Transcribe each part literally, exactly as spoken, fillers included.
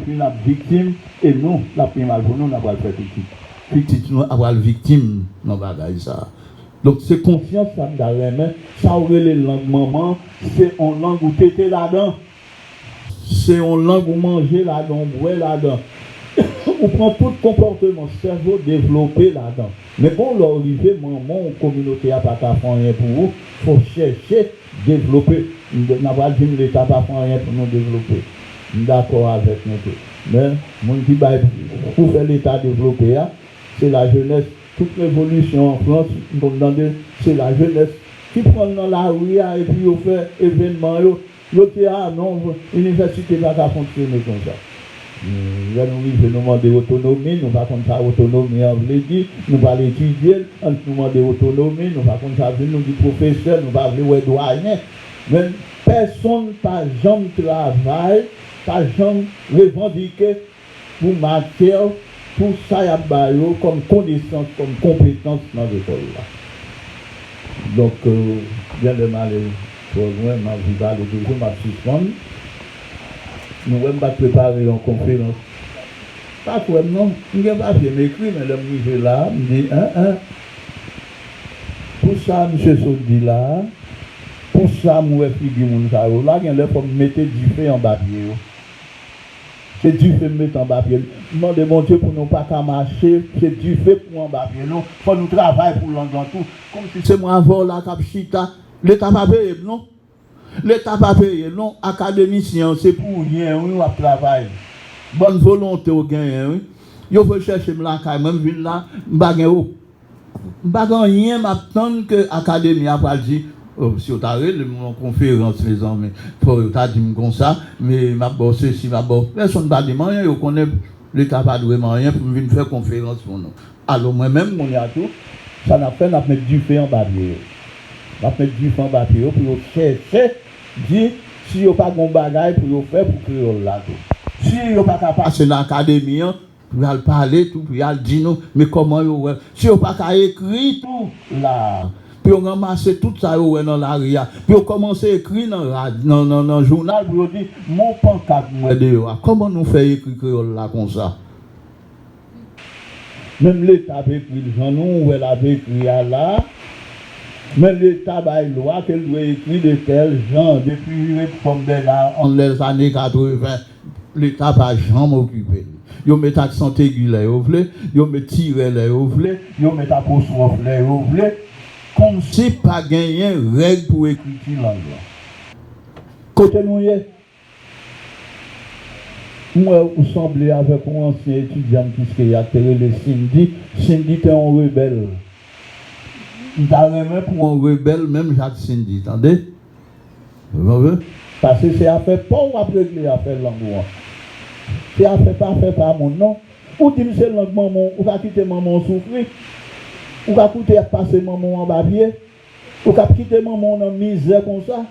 N ap viktim, e nou, l ap pi mal pou nou, n ap pral fè pitit. Pitit nou ap pral viktim nan bagay sa a. Donk, se konsyans sa m ta renmen, sa w rele lang manman, se yon lang ou tete ladan. Se yon lang ou manje ladan, ou bwè ladan. Ou pran tout konpòteman sèvo devlope ladan. Men bon, lè w rive, manman w, kominote a pa ka fè anyen pou ou, fò w chèche devlope. N a pral di m Leta pa fè anyen pou nou devlope. M dakò avèk nou tou. Men, moun ki bay pou fè Leta devlope a, se lajenès. Tout revolisyon an Frans, m konn tande, se lajenès ki pran l nan lari a epi yo fè evènman yo. Yo di, a non, inivèsite pa ka fonksyone konsa. Lè nou rive, nou mande otonomi, nou pa konn sa otonomi an vle di, nou pral etidye l, ann nou mande otonomi, nou pa konn sa vle, nou di pwofesè, nou pa vle wè dwayen. Men pèsonn pa janm travay, pa janm revandike pou matyè, pou sa y ap ba yo kòm konesans, kòm konpetans nan lekòl la. Donk, euh, gen lè m ale twò lwen, m anvi pale toujou, m ap sispann. Nou wè m pa t prepare yon konferans. Pa kwè m non, m gen papye m ekri, men lè m rive la, m di, en, en, pou sa misye sot di la, pou sa m wè figi moun sa yo la, gen lè fò m mete dife anba pye yo. Se dife m mete anba pye n. M mande Bondye pou nou pa ka mache, se dife pou anba pye nou. Fò nou travay pou lang lan tou. Kòmsi se mwen avè w la k ap chita. Leta pa peye m non. Leta pa peye non. Akademisyen an, se pou yen wi w ap travay. Bòn volonte w genyen wi. Yo vle chèche m lakay mwen, m vin la, m pa gen o M pa gen anyen m ap tann ke akademi a pral di, oh, si yo ta rele m yon konferans, mezanmi, fò yo ta di m konsa, men m ap ba w sesi, m ap ba w. Pèsonn pa di m anyen, yo konnen Leta pa dwe m anyen pou m vin fè konferans pou nou. Alò, mwen menm, kounye a tou, sa n ap fè, n ap met dife anba pye yo. N ap met dife anba pye yo pou yo chèche di si yo pa gen yon bagay pou yo fè pou kreyòl la tou. Si yo pa ka pase nan akademi an, pou y al pale tou, pou y al di nou, men kòman yo wè. Si yo pa ka ekri tou la, pou yo ranmase tout sa yo wè nan lari a, pou yo kòmanse ekri nan rad-, nan, nan, nan jounal, pou yo di, men yon pankat m wè deyò a, kòman nou fè ekri kreyòl la konsa? Menm Leta ap ekri l jan nou wè l ap ekri a la, men Leta bay lwa ke l dwe ekri de tèl jan, depi refòm Bèna an lèzane katreven. Leta pa janm okipe l. Yo met aksan egi lè yo vle, yo met tirè lè yo vle, yo met apostwòf lè yo vle, kòmsi pa genyen règ pou ekriti lang lan. Kote nou ye? M wè ou sanble avèk yon ansyen etidyan m Kiskeya k te rele Cindy. Cindy te yon rebèl. M ta renmen pou yon rebèl menm jan ak Cindy, tande? Ou konprann? Paske se afè pa w w ap regle afè lang ou an. Se afè pa fè pa moun non. Ou di m se lang manman w, ou ka kite manman w soufri. Ou ka koute y ap pase manman w anba pye. Ou k ap kite manman w nan mizè konsa.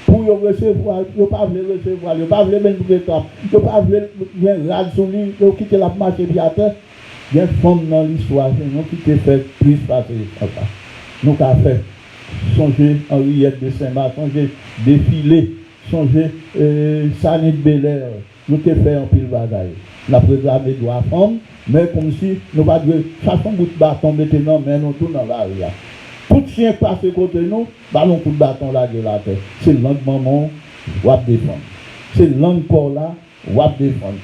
Pou yo resevwa l, yo pa vle resevwa l, yo pa vle benn pou etap, yo pa vle gen rad sou li, yo kite l ap mache pye atè. Gen fanm nan listwa se nou ki te fè plis pase sa. Nou ka fè. Sonje Henriette de Saint-Marc, sonje Defile, sonje, eh, Sanit Belair. Nou te fè anpil bagay. N ap reklame dwa fanm, men kòmsi nou pa dwe chache yon bout baton mete nan men nou tou nan lari a. Tout chen k pase kote nou, ba l yon kout baton lage l atè. Se lang manman w w ap defann. Se lang pa w la w ap defann.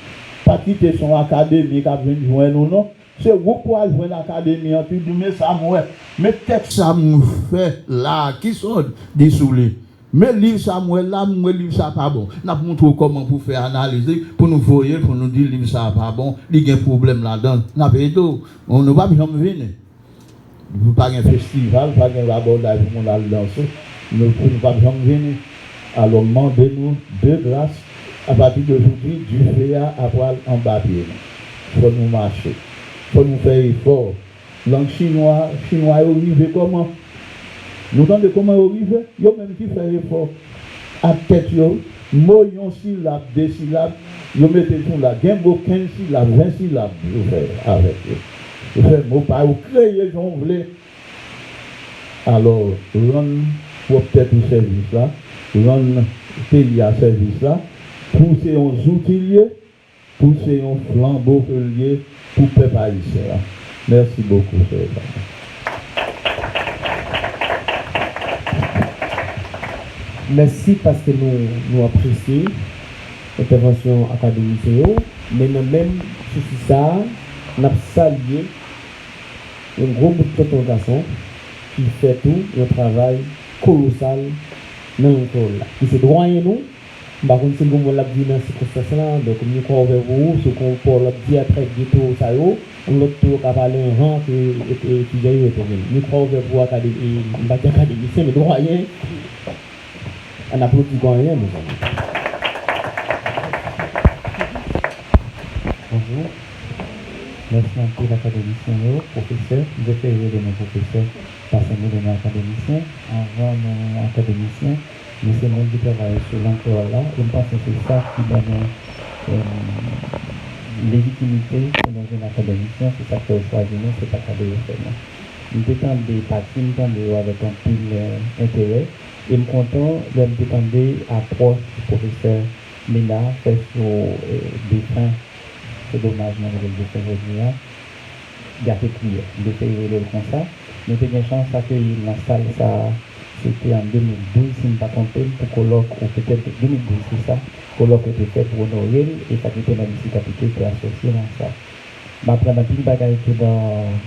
Pa kite se yon akademi k ap vin jwenn ou non. Se ou k pral jwenn akademi an tou di men sa m wè. Men tèks sa m fè la a, kisa w di sou li? Men liv sa m wè la, m wè liv sa pa bon. N ap montre w kòman pou fè analiz li, pou nou voye l, pou nou di liv sa pa bon, li gen pwoblèm ladan l. N ap ede w. Nou p ap janm vini. Pa gen festival, pa gen rabòday pou moun al danse. Nou, nou p ap janm vini. Alò, m mande nou, de gras, apati de jodi, dife a ap pral anba pye nou. Fò nou mache. Fò nou fè efò. Lang chinwa, chinwa yo rive kòman? Nou tande kòman yo rive? Yo menm ki fè efò ak tèt yo, mo yon silab, de silab, yo mete sou la. Gen mo kenz silab, ven silab yo fè avèk yo. Yo fè mo pa yo, kreye jan w vle. Alò, rann pwòp tèt ou sèvis la, rann peyi a sèvis la, pou se yon zouti l ye, Pou se yon flanbo ke l ye pou pèp ayisyen an. Mèsi bokou, sè Evans. Mèsi paske nou, nou apresye entèvansyon akademisyen yo, men nan menm sousi sa a, n ap salye yon gwo bout tonton gason ki fè tou yon travay kolosal nan lang kreyòl la, ki se dwayen nou. M pa konn si l gon mo l ap di nan sikonstans lan, donk mikwo a ouvè pou ou, si w gon pawòl w ap di apre geto sa yo, yon lòt tou yo ka pale anvan ke etidyan yo retounen. Mikwo a ouvè pou akademi, m pa di akademisyen, men dwayen. Ann aplodi dwayen, mezanmi. Bonjou. Mèsi anpil akademisyen yo, pwofesè. M prefere rele nou pwofesè, paske nou rele nou akademisyen. Anvan nou akademisyen, nou se moun ki travay sou lang kreyòl la, e m panse se sa ki ban nou lejitimite pou nou vin akademisyen, se sa k fè yo chwazi nou, se pa kado yo fè nou. M te tande pati, m tande yo avèk anpil enterè, e m kontan lè m te tande apwòch pwofesè Mena fè sou defen, se domaj mwen rele l defen jodi a, Gate Priyè. M te fè rele l konsa. Nou te gen chans akeyi l nan sal sa a, se te an de mil douz, si m pa twonpe m, pou kolòk, ou petèt de mil douz, se sa, kolòk yo te fè pou onore l, e sa ki te nan Lise Kapito te asosye nan sa. M aprann anpil bagay tou nan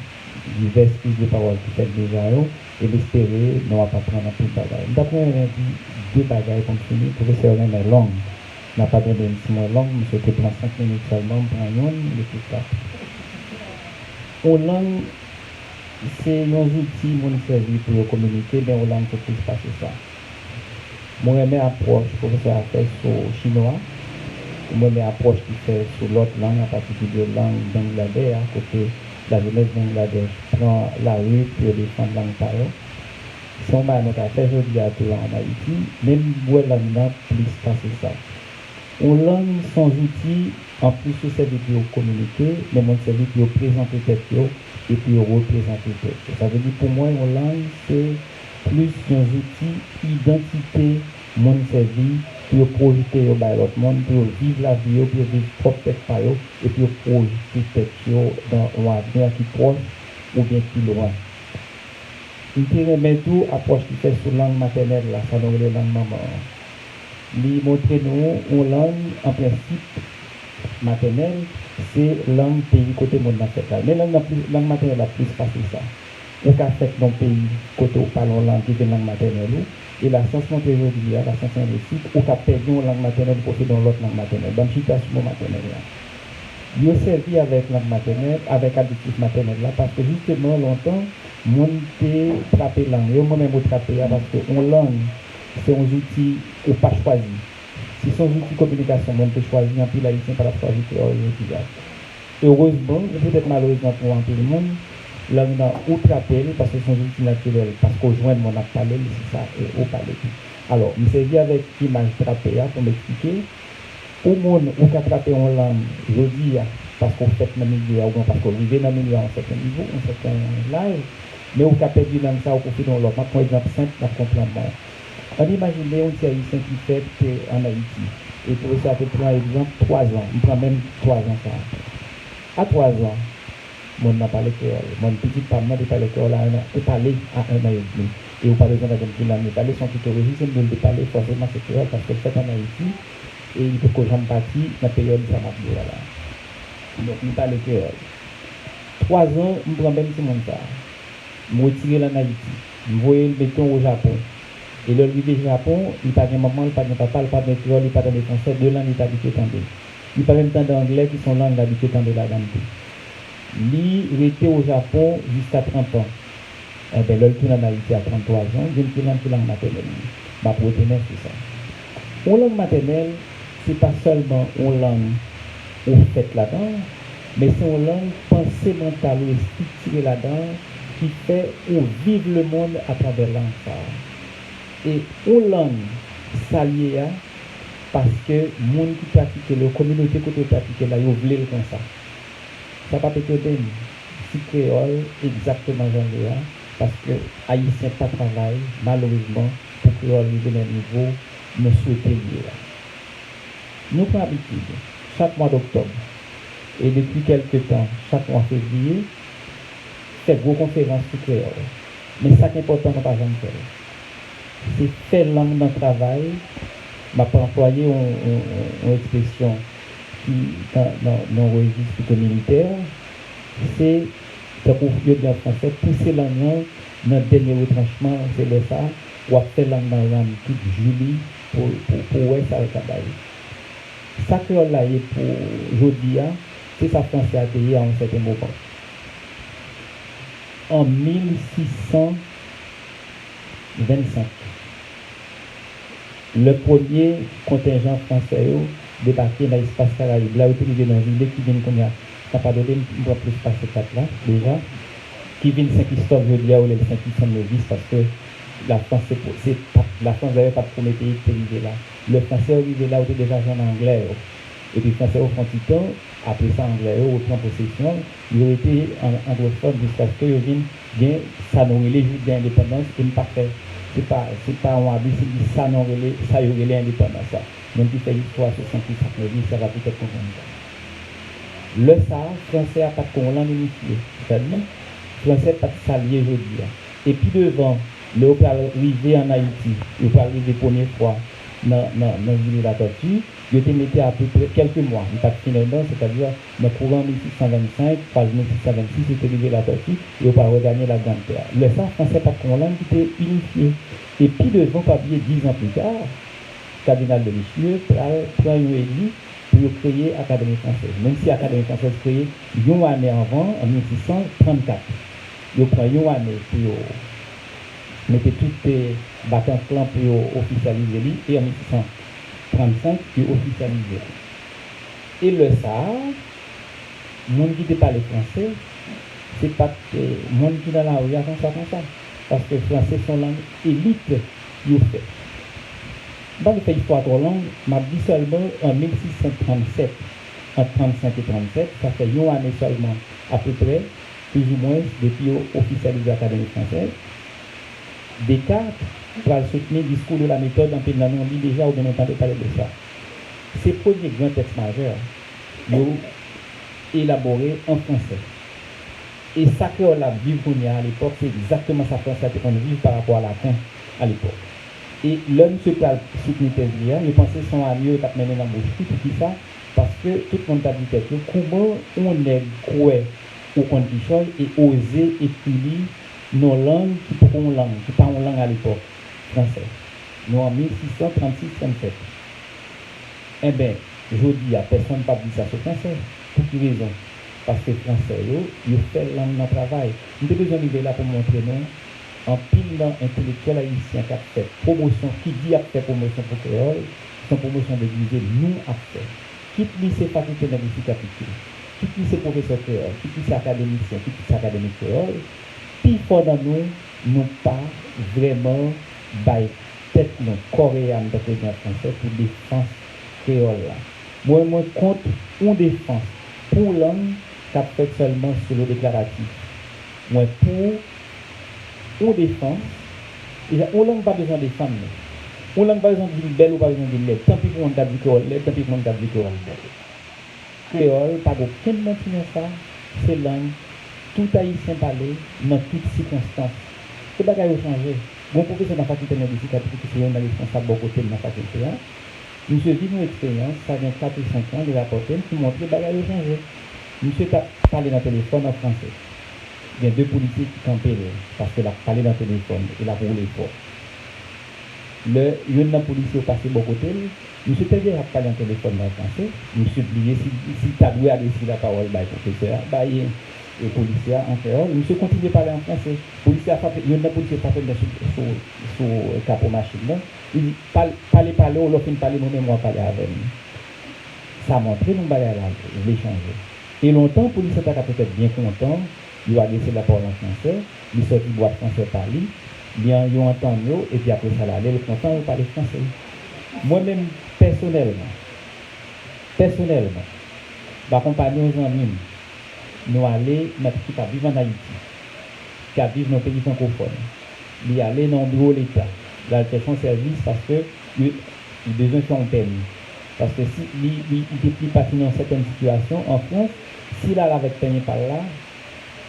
divès priz de pawòl ki fèt deja yo, e m espere nou ap aprann anpil bagay. M t ap renmen di de bagay pou m fini. Pwofesè renmen long. N ap padone m si mwen long, m swete pran senk minit sèlman, m pran youn, m mete kat. Yon lang, se yon zouti moun sèvi pou yo kominike, men yon lang se plis pase sa. Mwen renmen apwòch pwofesè a fè sou chinwa. Mwen renmen apwòch li fè sou lòt lang, an patikilye lang Bangladè a, kote lajenès Bangladèch pran lari pou yo defann lang pa yo. Se yon bagay nou ka fè jodi a tou an Ayiti, men m wè lang nan plis pase sa. Yon lang se yon zouti, anplis yo sèvi pou yo kominike, men moun sèvi pou yo prezante tèt yo e pou yo reprezante tèt yo. Sa vle di pou mwen, yon lang se plis yon zouti idantite moun sèvi pou yo pwojte yo bay lòt moun, pou yo viv lavi yo, pou yo viv pwòp tèt pa yo, e pou yo pwojte tèt yo nan yon avni ki pwòch oubyen ki lwen. M te renmen tou apwòch li fè sou lang matènèl la, sa nou rele lang manman an. Li montre nou yon lang, an prensip, matènèl, se lang peyi kote moun nan fèt la. Men lang nan plis, lang matènèl la plis pase sa. Ou ka fèt nan yon peyi kote w pale yon lang ki vin lang matènèl ou, e lasyans montre jodi a, lasyans lengwistik, ou ka pèdi yon lang matènèl pou w posede yon lòt lang matènèl. Ban m chita sou mo matènèl la. Yo sèvi avèk lang matènèl, avèk adjektif matènèl la, paske jisteman, lontan, moun te trape lang yo. Mwen menm, ou trape a, paske yon lang, se yon zouti ou pa chwazi. Si se yon zouti kominikasyon moun te chwazi, anpil Ayisyen pa t ap chwazi kreyòl jodi a. Erezman, ou petèt malerezman pou anpil moun, lang nan ou trape l paske se yon zouti natirèl, paske w jwenn moun ap pale l, se sa, e ou pale tou. Alò, m sèvi avèk imaj trape a pou m eksplike. Ou moun, ou ka trape yon lang jodi a, paske w fèt nan milye a, oubyen paske w rive nan milye a yon sèten nivo, yon sèten laj, men ou ka pèdi lang sa a, ou pwofite yon lòt. M ap pran egzanp senp, n ap konprann mwen. Ann imajine yon ti Ayisyen ki fèt, e, ann Ayiti, e pwofesè a te pran egzanp twazan, m pran menm twazan sa a. A twazan, moun nan pale kreyòl. Moun pitit pa m nan te pale kreyòl a en an, te pale a en an edmi. E ou pa bezwen mande m ki lang li pale, se yon titoloji, si m di l te pale, fòseman se kreyòl, paske l fèt ann Ayiti, e li potko janm pati nan peryòd sa m ap di w la la. Donk, li pale kreyòl. Twazan, m pran menm timoun sa a. M retire l ann Ayiti. M voye l, meton, o Japon. E lè l rive Japon, li pa gen manman, li pa gen papa, li pa gen kreyòl, li pa tande fransè, de lang li t abitye tande. Li pa menm tande anglè, ki se yon lang li abitye tande ladan l tou. Li rete o Japon jiska trant an. Enben, lè l tounen ann Ayiti a tranntwa zan, di m ki lang ki lang matènèl li. M ap retounen sou sa. Yon lang matènèl, se pa sèlman yon lang ou fèt ladan l, men se yon lang panse mantal ou estriktire ladan l ki fè ou viv lemonn atravè lang sa a. E yon lang, sa l ye a, paske moun ki pratike l yo, kominote kote yo pratike l la, yo vle l konsa. Sa p ap etone m si kreyòl egzakteman jan l ye a, paske Ayisyen pa travay, malerezman, pou kreyòl rive nan nivo nou swete l ye a. Nou pran abitid, chak mwa doktòb, e depi kèlke tan, chak mwa fevriye, fè gwo konferans sou kreyòl. Men sa k enpòtan, nou pa janm fè l. Se fè lang nan travay. M ap anplwaye yon, yon, yon, yon ekspresyon ki nan, nan, nan yon rejis pito militè. Se, tankou yo di an fransè, pouse lang nan nan dènye retranchman, se lè sa a, w ap fè lang nan rann tout jou li pou, pou, pou w wè sa l ka bay. Sa kreyòl la ye pou jodi a, se sa fransè a te ye a yon sèten moman. An mil sis san vennsenk, lè premye kontenjan fransè yo debake nan espas Karayib la, yo te rive nan yon zile ki vin kounye a, sa padone m, m pran plis pase kat la deja, ki vin Sen Kristòf jodi a, yo rele l Sen Kristòf Nevis, paske Lafrans se, se pa, Lafrans dayè pa t premye peyi ki te rive la. Lè fransè yo rive la, yo te deja jwenn anglè yo. Epi fransè yo fè yon ti tan, apre sa anglè yo repran posesyon, yo rete an, anglofòn jiskaske yo vin gen sa nou rele jouk de endepandans, e m pa fè, se pa, se pa yon abi si m di sa nou rele, sa yo rele endepandans la. Moun ki fè istwa sou Sen Kris ak Nevis, sa va petèt konprann sa. Lè sa a, fransè a pa t kon yon lang inifye, sètadi, fransè pa t sa l ye jodi a. E pi devan, lè yo pral rive ann Ayiti, yo pral rive premye fwa nan, nan, nan zile Latòti, yo te mete apeprè kèlke mwa, li pa t fin ennan, sètadi nan kouran mil sis san vennsenk, pral mil sis san vennsis, yo te rive Latòti, yo pral reganye Lagrannpè. Lè sa a, fransè pa t kon yon lang ki te inifye. E pi devan, pa bliye, diz an pli ta, Kadinal de Richelieu pral pran yon eli pou yo kreye Akademi Fransèz. Menm si Akademi Fransèz kreye yon ane anvan, an mil sis san trannkat. Yo pran yon ane pou yo mete tout, eh, batanklan pou yo ofisyalize li, e an mil sis san trannsenk, yo ofisyalize li. E lè sa a, moun ki te pale fransè, se pa t, eh, moun ki nan lari a konsa, konsa. Paske fransè se yon lang elit yo fè. M pa vle fè istwa twò long, m ap di sèlman an mil sis san trannsèt, ant trannsenk e trannsèt, sa fè yon ane sèlman apeprè, plizoumwen, depi yo ofisyalize Akademi Fransèz, Descartes pral soutni Discours de la méthode, anpil nan nou li deja oubyen nou tande pale de sa. Se premye gran tèks majè yo elabore an fransè. E sa kreyòl la ap viv kounye a, alepòk, se egzakteman sa fransè a te konn viv pa rapò a laten alepòk. E lè misye pral soutni tèz li a, yo panse se yon alye yo t ap mennen nan bouch li. Poukisa? Paske tout moun t ap di tèt yo, kouman yon nèg kwè ou konn kichòy e oze ekri li nan yon lang ki poko yon lang, ki pa yon lang alepòk, fransè? Nou an mil sis san trannsis trannsèt. Enben, jodi a, pèsonn p ap di sa sou fransè. Pou ki rezon? Paske fransè yo, yo fè lang nan travay. M te bezwen rive la pou m montre nou, anpil nan entelektyèl ayisyen k ap fè pwomosyon, ki di y ap fè pwomosyon pou kreyòl, se yon pwomosyon degize nou ap fè. Kit li se Fakilte Lengwistik Aplike, kit li se pwofesè kreyòl, kit li se akademisyen, kit li se akademik kreyòl, pifò nan nou, nou pa vrèman bay tèt nou, kò e am, tankou yo di an fransè, pou defans kreyòl la. Mwen, mwen kont yon defans pou yon lang k ap fèt sèlman sou lo deklaratif. Mwen pou yon defans, deja, yon lang pa bezwen defann li. Yon lang pa bezwen di l bèl, ou pa bezwen di l lèd. Tanpi pou moun k ap di kreyòl lèd, tanpi pou moun k ap di kreyòl bèl. Kreyòl, pa gen okenn manti nan sa, se lang tout Ayisyen pale nan tout sikonstans. E bagay yo chanje. Gon pwofesè nan Fakilte Lengwistik Aplike ki se youn nan responsab bò kote m nan fakilte a. Misye viv yon eksperyans, sa gen kat ou senk an, li rapòte m, ki montre bagay yo chanje. Misye t ap pale nan telefòn an fransè. Gen de polisye ki kanpe l, paske l ap pale nan telefòn e l ap woule fò. Lè youn nan polisye yo pase bò kote l, misye te deja ap pale nan telefòn nan an fransè, misye bliye si, si l ta dwe adrese lapawòl bay pwofesè a, bay, e, polisye a an kreyòl, misye kontinye pale an fransè. Polisye a frape, youn nan polisye frape l sou, sou, sou kapo machin nan. Li di, "Pale, pale, pale w, lè w fin pale, mwen menm w a pale avè m." Sa montre nou bagay la vle chanje. E lontan, polisye ta ka petèt byen kontan, yo adrese lapawòl an fransè, li sòti bwat fransè pa li, li an, yo antann yo, epi apre sa l ale, l kontan, yo pale fransè. Mwen menm, pèsonèlman, pèsonèlman, m akonpanye yon zanmi m, nou ale nan, ki pa viv ann Ayiti, ki ap viv nan peyi frankofòn. Li ale nan yon biwo leta, l al chèche yon sèvis paske li, li bezwen fè yon pèmi. Paske si li, li, li te, li pati nan sètèn sitiyasyon an Frans, si l al avèk pèmi pa l la,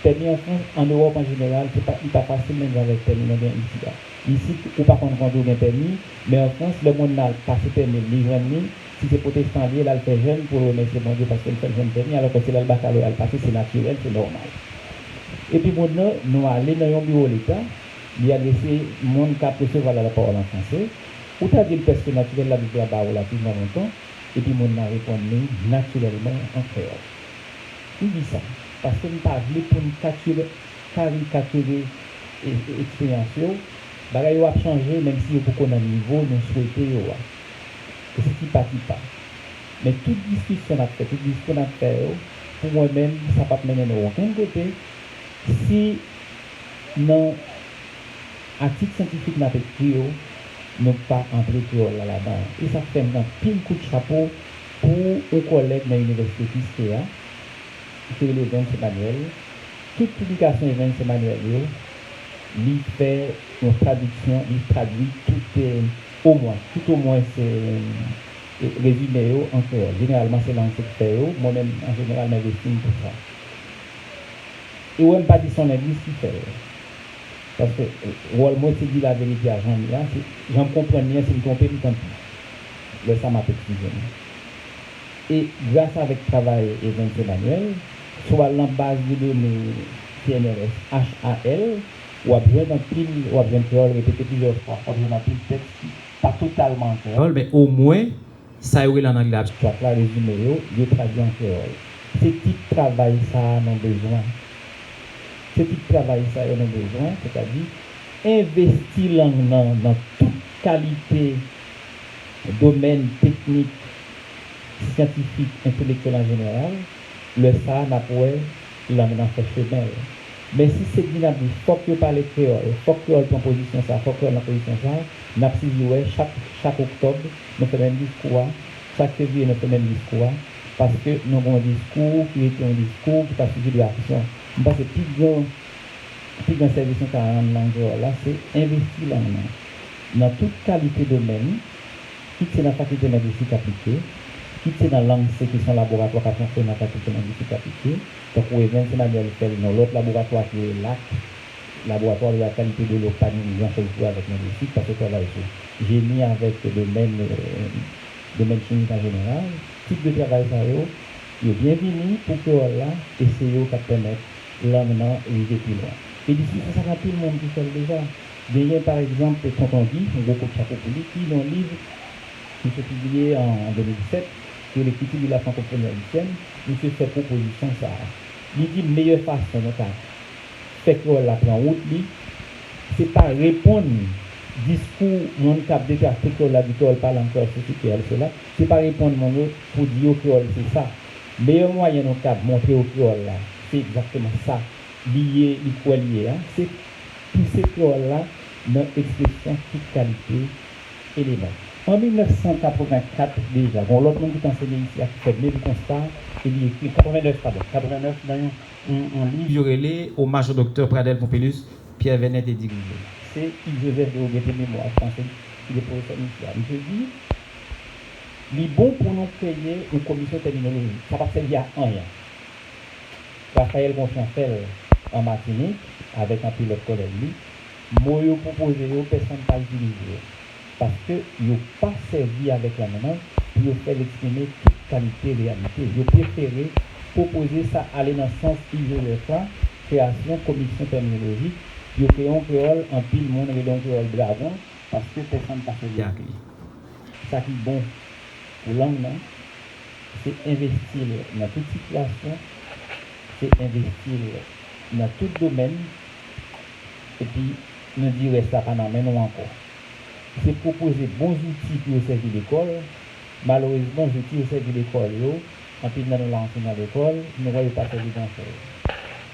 pèmi an Frans, an Ewòp an jeneral, se pa, li pa fasil menm jan avèk pèmi nou gen isit la. Isit, ou pa konn kote w gen pèmi, men an Frans, lè moun nan al pase pèmi l, li jwenn li, si se pwotestan li ye, l al fè jèn pou l remèsye Bondye paske l fè l jwenn pèmi, alòske se lè l bakaloreya l pase, se natirèl, se nòmal. Epi moun nan, nou ale nan yon biwo leta, li adrese moun k ap resevwa lapawòl an franse, ou ta di l prèske natirèl, l ap viv laba relativman lontan, epi moun nan reponn li natirèlman an kreyòl. Poukisa? Paske m pa vle pou n katire-, karikatire e-, e-, eksperyans yo, bagay yo ap chanje, menm si yo poko nan nivo nou swete yo a. E se tipa tipa. Men tout diskisyon n ap fè, tout diskou n ap fè yo, pou mwen menm, sa p ap mennen nou okenn kote si nan atik syantifik n ap ekri yo, nou pa antre kreyòl la ladan. E sa k fè m gen anpil kout chapo pou yon kòlèg nan Inivèsite Quisqueya, ki rele Evens Emmanuel. Tout piblikasyon Evens Emmanuel yo, li fè yon tradiksyon, li tradui tout, eh, omwen, tout omwen se, eh, rezime yo an kreyòl. Jeneralman, se lang se k fè yo. Mwen menm, an jeneral, m envesti m pou sa. E wè m pa di se yon lengwis ki fè l. Paske wòl mwen se di laverite a jan l ye a, se, jan m konprann li an, si m twonpe m, tanpi. Lè sa m ap eskize m. E gras avèk travay Evens Emmanuel, si w al nan baz de done C N R S H A L, w ap jwenn anpil, w ap jwenn kreyòl repete plizyè fwa, w ap jwenn anpil tèks ki pa totalman an kreyòl, men omwen sa yo rele an anglè abstract la, rezime yo, yo tradui an kreyòl. Se tip travay sa a nou bezwen. Se tip travay sa yo nou bezwen, sètadi envesti lang nan, nan tout kalite domèn teknik, syantifik, entelektyèl an jeneral, lè sa a n ap wè lang nan fè chemen l. Men si se di n ap di fòk yo pale kreyòl, fòk kreyòl pran pozisyon sa, fòk kreyòl nan pozisyon sa, n ap sizi wè chak, chak oktòb, nou fè menm diskou a, chak fevriye, nou fè menm diskou a, paske nou gen yon diskou ki rete yon diskou ki pa sivi de aksyon. M panse pi gran, pi gran sèvis nou ka rann lang kreyòl la, se envesti lang nan, nan tout kalite domèn, kit se nan fakilte lengwistik aplike, kit se nan lang se ki se yon laboratwa k ap fonksyone nan fakilte lengwistik aplike, tankou Evens Emmanuel fè l nan lòt laboratwa ki rele lak, Laboratwa de la qualité de l'eau pa gen gran chans pou avèk lengwistik, paske yo travay sou jeni avèk domèn, eh, domèn chimik an jeneral. Tip de travay sa yo, yo byenvini pou kreyòl la, e se yo k ap pèmèt lang nan rive pi lwen. E diskisyon sa, gen anpil moun ki fè l deja. Genyen, pa egzanp, Tonton Guy, yon gwo kout chapo pou li, ki nan yon liv misye pibliye an de mil disèt, ki rele Critique de la francophonie haïtienne, misye fè pwopozisyon sa a. Li di meyè fason nou ka fè kreyòl la pran wout li, se pa reponn diskou moun k ap detrakte kreyòl la, di kreyòl pa lang, kreyòl sesi, kreyòl sela, se pa reponn moun yo pou di yo kreyòl se sa. Meyè mwayen nou kab montre yo kreyòl la, se egzakteman sa li ye, li kwè li ye a, se pouse kreyòl la nan ekspresyon tout kalite eleman. An mil nèf san katrevenkat deja, gen yon lòt moun ki te ansenye isi a ki fè menm konsta, e li ekri, katrevenèf, padon, katrevenèf, nan yon, yon, yon liv yo rele Hommage au docteur Pradel Pompilus, Pierre Vernet te dirije. Se Yves Joseph de Aubert, memwa franse, ki te pwofesè isi a. Misye di, li bon pou nou kreye yon komisyon tèminolojik. Sa p ap sèvi a anyen. Raphaël Conflans fè l an Matinik, avèk anpil lòt kòlèg li. Mo yo pwopoze yo, pèsonn pa itilize yo, paske yo pa sèvi avèk lang nan pou yo fè l eksprime tout kalite reyalite. Yo prefere pwopoze sa ale nan sans Yves Joseph la, kreyasyon komisyon tèminolojik, yo kreye yon kreyòl, anpil moun rele yon kreyòl dragon, paske pèsonn pa sèvi ak li. Sa ki bon pou lang nan, se envesti l nan tout sitiyasyon, se envesti l nan tout domèn, epi nou di rès la pa nan men nou ankò. Se pwopoze bon zouti pou yo sèvi lekòl. Malerezman, zouti yo sèvi lekòl yo, anpil nan nou la antre nan lekòl, nou wè yo pa sèvi gran chèz.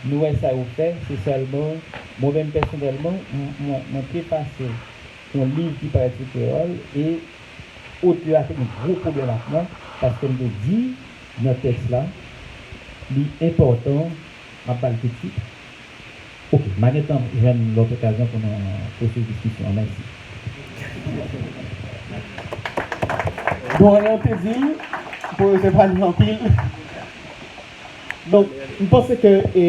Nou wè sa yo fè, se sèlman, mwen menm pèsonèlman, m-, mwen, mwen prefase yon liv ki parèt sou kreyòl, e otè a te gen gwo pwoblèm ak mwen, paske m te di nan tèks la, li enpòtan, m ap ba l tousuit. Oke, m a gentan jwenn lòt okazyon pou nou pouswiv diskisyon an. Mèsi. Dorian te di l, pwofesè pale anpil. Donk, m panse ke e,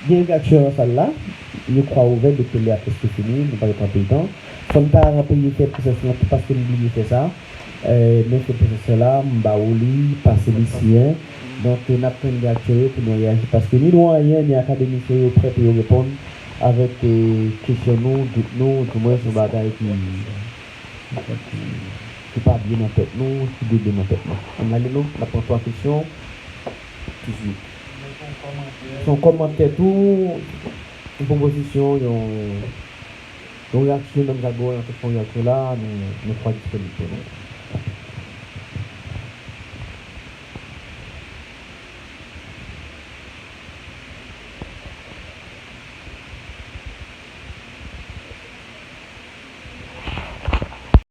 gen reyaksyon nan sal la. Yo kwa ouvè, depite a prèske fini, nou pa gen anpil tan. Fò n ta ranpli fè pwosès lan tou paske m bliye fè sa. E, men fè pwosès la, m ba ou li, pase li siyen. Donk, n ap tann reyaksyon yo pou nou reyaji paske ni nou anyen, ni akademisyen yo prè pou yo reponn avèk e, kesyon nou, dout nou, di mwens yon bagay ki ki pa byen nan tèt nou, ki debe nan tèt nou. Ann ale non, n ap pran twa kesyon. Toujou. Se yon kòmantè tou, yon pwopozisyon, yon, yon reyaksyon, menm jan nou fè yon reyaksyon la, nou, nou twa disponib pou nou.